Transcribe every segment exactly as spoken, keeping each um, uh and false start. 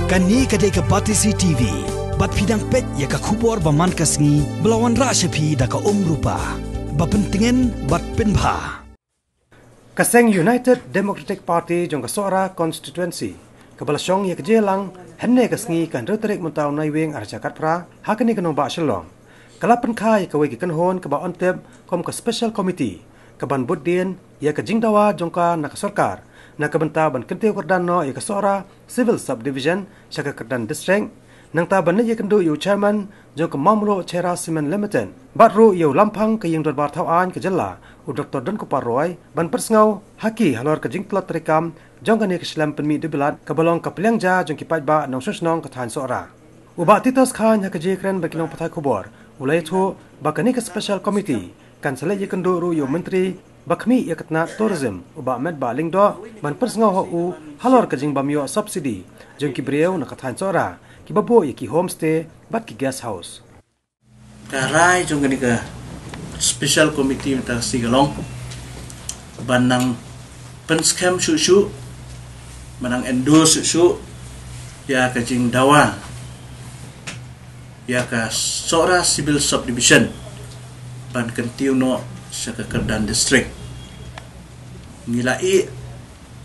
Kane ka dei ka Batesi T V. Bad phi dang peit ïa ka khubor ba man ka sngi, ba la wanrah sha phi da ka Umrupa. Ba pyntngen bad pynbha. Ka seng United Democratic Party jong ka Sohra Constituency, kaba la shong ïa ka jingïalang hynne ka sngi, ka hynriew tarik mynta u Naiwieng arhajar khatphra, ha kane ka nongbah Shillong, ka la pynkha ïa kawei ka kynhun kaba yn tip kum ka Special Committee, kaban bud dien ïa ka jingdawa jong ka na ka sorkar, na ka bynta ban kyntiew kyrdan noh ïa ka Sohra Civil Subdivision sha ka kyrdan District. Nangta ban leit ïakynduh ïa u Chairman jong ka Mawmluh Cherra Cement Limited, bad ruh ïa u Lamphang ka Ïing Dorbar Thawaiñ ka Jylla, u Doktor Donkupar Roy, ban pynsngew ha ki halor ka jingtlot treikam jong kane ka shlem pynmih dewbilat, kaba long ka pliang ja jong ki paidbah nongshong shnong ka thaiñ Sohra. U Bah Titus Chyne ha ka jingkren bad ki nongpathai khubor, u la ïathuh ba kane ka Special Committee kan sa leit ïakynduh ruh ïa u Myntri ba khmih ïa ka tnat Tourism, u Bah Metbah Lyngdoh, ban pynsngew ha u halor ka jingbym ïoh subsidy jong ki briew na ka thaiñ Sohra, kiba buh ïa ki homestay bad ki guest house. Ka rai jong kane ka Special Committee mynta ka sngi ka long ban nang pynskhem shuh shuh, ban nang endorse shuh shuh ïa ka jingdawa ïa ka Sohra Civil Subdivision ban kyntiew noh sha ka kyrdan District. Ngi la ïeh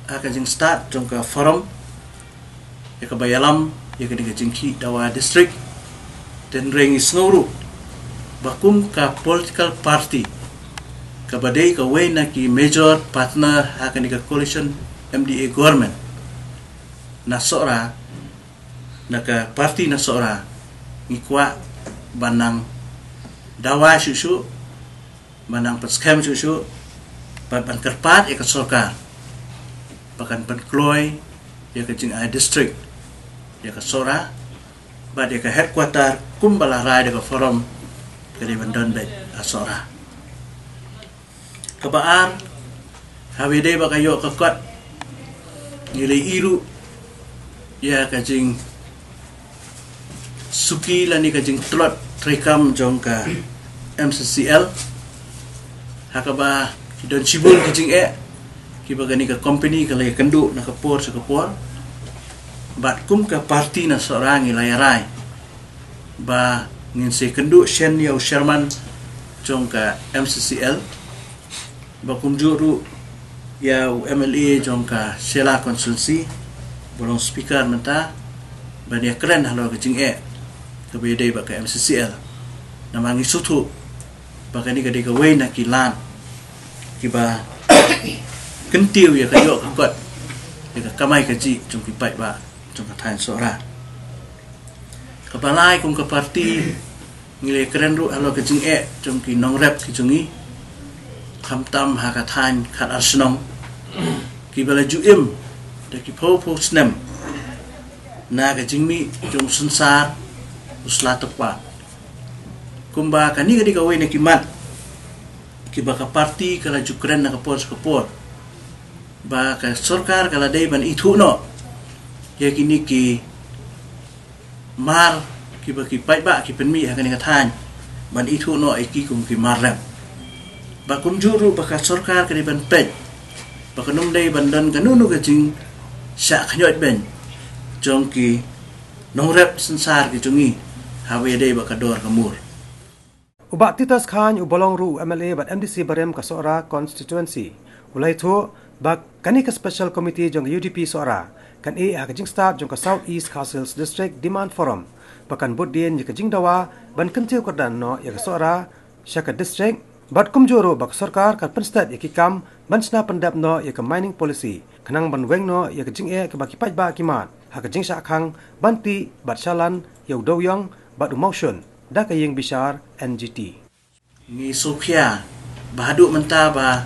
ha ka jingstad jong ka forum ïa kaba ïalam ïa kane ka jingkhih dawa District. Hynrei ngi sngew ruh ba kum ka political party kaba dei kawei na ki major partner ha kane ka coalition M D A government na Sohra, na ka party na Sohra, ngi kwah ban nang dawa shuh shuh, ban nang pynskhem shuh shuh, bad ban kyrpad ïa ka sorkar ba kan pynkloi ïa ka jingai District ïa ka Sohra, bad ïa ka headquarter kumba la rai da ka forum, ka dei ban don beit ha Sohra. Kaba ar, haba ïadei bad ka ïoh ka kot, ngi la ïohi ruh ïa ka jingsuki lane ka jingtlot treikam jong ka M C C L, ha kaba ki don shibun ki jingeh kiba kane ka company ka la ïakynduh na ka por sha ka por. Bad kum ka party na Sohra ngi la ïarai ba ngin sa ïakynduh shen ïa u Chairman jong ka M C C L, ba kumjuh ruh ïa u M L A jong ka Shella Constituency, ba long Speaker mynta, ban ïakren halor ka jingeh kaba ïadei bad ka M C C L. Namar ngi sngewthuh ba kane ka dei kawei na ki lad kiba kyntiew ïa ka ïoh ka kot, ïa ka kamai kajih jong ki paidbah jong ka thaiñ Sohra. Kaba lai, kum ka party ngi la ïakren ruh halor ka jingeh jong ki nongrep ki jong ngi, khamtam ha ka thaiñ Khatar Shnong, kiba la ju im da ki phew phew snem na ka jingmih jong u synsar u Sla Tpa. Kumba kane ka dei kawei na ki mat kiba ka party ka la ju kren na ka por sha ka por, ba ka sorkar ka la dei ban ithuh noh ïa kine ki mar kiba ki paidbah ki pynmih ha kane ka thaiñ, ban ithuh noh ïa ki kum ki mar rep. Ba kumjuh ruh ba ka sorkar ka dei ban peit ba kan ym dei ban don kano kano ka jingshah khñioit beiñ jong ki nongrep synsar ki jong ngi haba ïadei bad ka dor ka mur. U Bah Titus Chyne, uba long ruh u M L A bad M D C barim ka Sohra Constituency, u la ïathuh ba kane ka Special Committee jong ka U D P Sohra kan ïeh ha ka jingstad jong ka South East Khasi Hills District Demand Forum, ba kan bud dien ïa ka jingdawa ban kyntiew kyrdan noh ïa ka Sohra sha ka District, bad kumjuh ruh ba ka sorkar kan pynsted ïa ki kam ban shna pyndep noh ïa ka Mining Policy, khnang ban weng noh ïa ka jingeh kaba ki paidbah ki mad ha ka jingshah khang ban tih bad shalan ïa u dewïong bad u mawshun da ka ïing bishar N G T. Ngi sngewkhia ba haduh mynta ba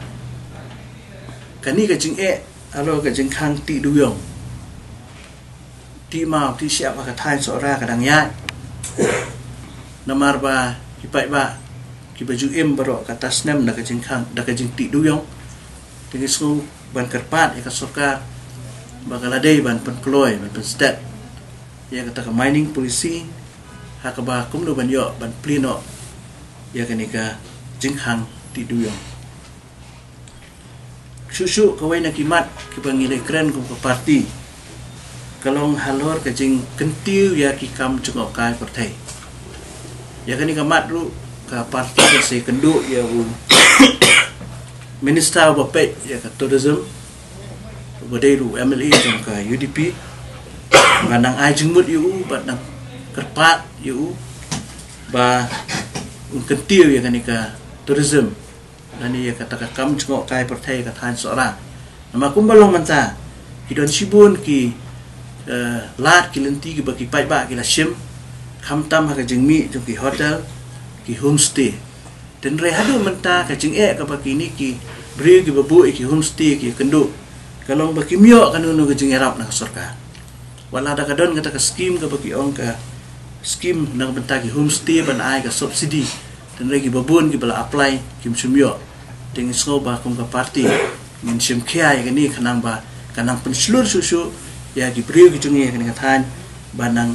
kane ka jingeh halor ka jingkhang tih dewïong, tih maw, tih shyiap ha ka thaiñ Sohra ka dang ïaid. Namar ba ki paidbah kiba ju im baroh kata snem da ka jingkhang, da ka jingtih dewïong. Te ngi sngew ban kyrpad ïa ka sorkar ba ka la dei ban pynkloi, ban pynsted ïa kata ka Mining Policy, ha kaba kumno ban ïoh ban plie noh ïa kane ka jingkhang tih dewïong. Shuh shuh kawei na ki mat kiba ngi la kren kum ka party, ka long halor ka jingkyntiew ïa ki kam jngohkai pyrthei. Ïa kane ka mat ruh ka party ka sa ïakynduh ïa u minister uba peit ïa ka tourism, uba dei ruh u M L A jong ka U D P, ba nang ai jingmut ïa u, ba nang kyrpad ïa u, ba un kyntiew ïa kane ka tourism lane ïa kata ka kam jngohkai pyrthei ka thaiñ Sohra. Namar kumba long mynta, ki don shibun ki, eh, lad ki lynti kiba ki paidbah ki la shim, khamtam ha ka jingmih jong ki hotel, ki homestay. Hynrei haduh mynta ka jingeh kaba kine ki briew kiba buh ïa ki homestay ki ïakynduh, ka long ba kim ïoh kano kano ka jingïarap na ka sorkar. Wat lada ka don kata ka skim kaba ki ong ka skim na ka bynta ki homestay ban ai ka subsidy, hynrei kiba bun kiba la apply kim shym ïoh. Te ngi sngew ba kum ka party ngin shim khia ïa kane khnang ba kan nang pynshlur shuh shuh ïa ki briew ki jong ngi ha kane ka thaiñ ba nang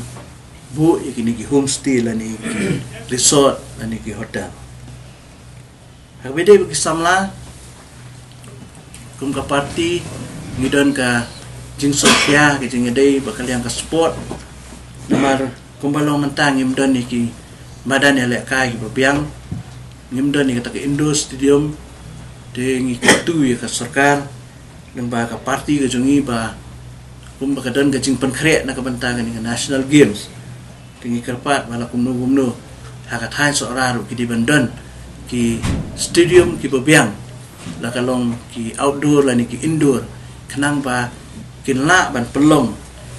buh ïa kine ki homestay lane ki resort lane ki hotel. Ha kaba ïadei bad ki samla, kum ka party ngi don ka jingsngewkhia ka jingïadei bad ka liang ka sport. Namar kumba long mynta ngim don ïa ki madan ïalehkai kiba biang, ngim don ïa kata ka indoor stadium. Te ngi kyntu ïa ka sorkar lyngba ka party ka jong ngi ba kumba ka don ka jingpynkhreh na ka bynta kane ka National Games, te ngi kyrpad ba la kumno kumno ha ka thaiñ Sohra ruh ki dei ban don ki stadium kiba biang, la ka long ki outdoor lane ki indoor, khnang ba kin lah ban pynlong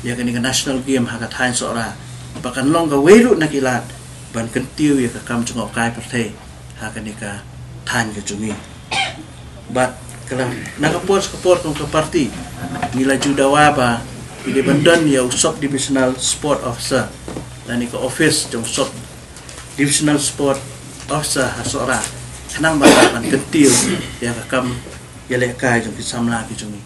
ïa kane ka National Game ha ka thaiñ Sohra, ba kan long kawei ruh na ki lad ban kyntiew ïa ka kam jngohkai pyrthei ha kane ka thaiñ ka jong ngi. Bad ka la, na ka por sha ka por kum ka party ngi la ju dawa ba ngi dei ban don ïa u sub divisional sport officer lane ka office jong sub divisional sport officer ha Sohra, khnang ba lah ban kyntiew ïa ka kam ïalehkai jong ki samla ki jong ngi.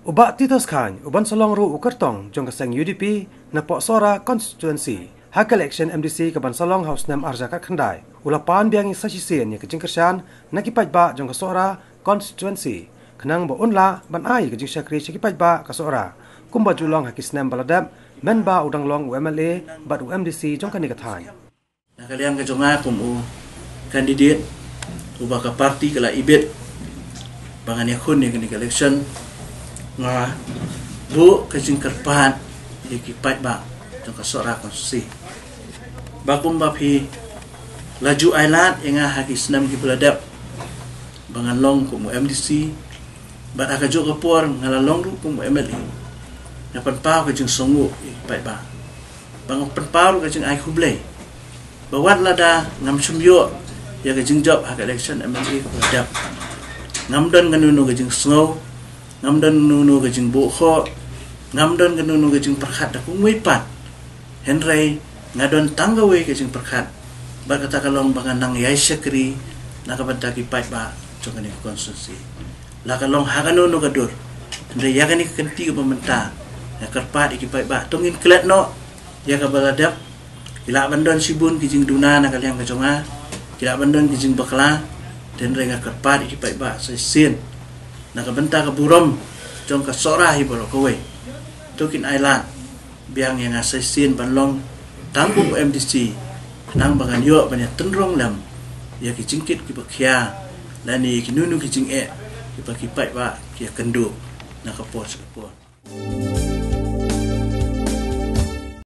U Bah Titus Chyne u ban sa long ruh u kyrtong jong ka seng U D P na poh Sohra constituency ha ka election M D C ka ban sa long ha u snem arhajar khatkhyndai. U la pan biang ïa sa shisien ïa ka jingkyrshan na ki paidbah jong ka Sohra constituency, khnang ba un lah ban ai ka jingshakri sha ki paidbah ka Sohra, kumba ju long ha ki snem ba la dep, mynba u dang long u M L A bad u M D C jong kane ka thaiñ. Na ka liang ka jong nga kum u candidate uba ka party ka la ibit ba ngan ïakhun ïa kane ka election, nga buh ka jingkyrpad ïa ki paidbah jong ka Sohra constituency. Ba kumba phi la ju ai lad ïa nga ha ki snem kiba la dep ba ngan long kum u M D C, bad ha kajuh ka por nga la long ruh kum u M L A, nga pynpaw ka jingsngewnguh ïa ki paidbah, ba nga pynpaw ruh ka jingai khublei. Ba wat lada ngam shym ïoh ïa ka jingjop ha ka election M L A kaba la dep, ngam don kano kano ka jingsngew, ngam don kano kano ka jingbuh khoh, ngam don kano kano ka jingpyrkhat da kumwei pat. Hynrei nga don tang kawei ka jingpyrkhat, bad kata ka long ba ngan nang ïai shakri na ka bynta ki paidbah jong kane ka constituency, la ka long ha kano kano ka dur. Hynrei ïa kane ka kynti kaba mynta nga kyrpad ïa ki paidbah, to ngin klet noh ïa kaba la dep. Ki lah ban don shibun ki jingduna na ka liang ka jong nga, ki lah ban don ki jingbakla, hynrei nga kyrpad ïa ki paidbah sa shisien na ka bynta ka burom jong ka Sohra hi baroh kawei, to kin ai lad biang ïa nga sa shisien ban long tang kum u M D C, khnang ba ngan ïoh ban ïatynrong lem ïa ki jingkit kiba khia lane ïa kino kino ki jingeh kiba ki paidbah ki ïakynduh na ka por sha ka por.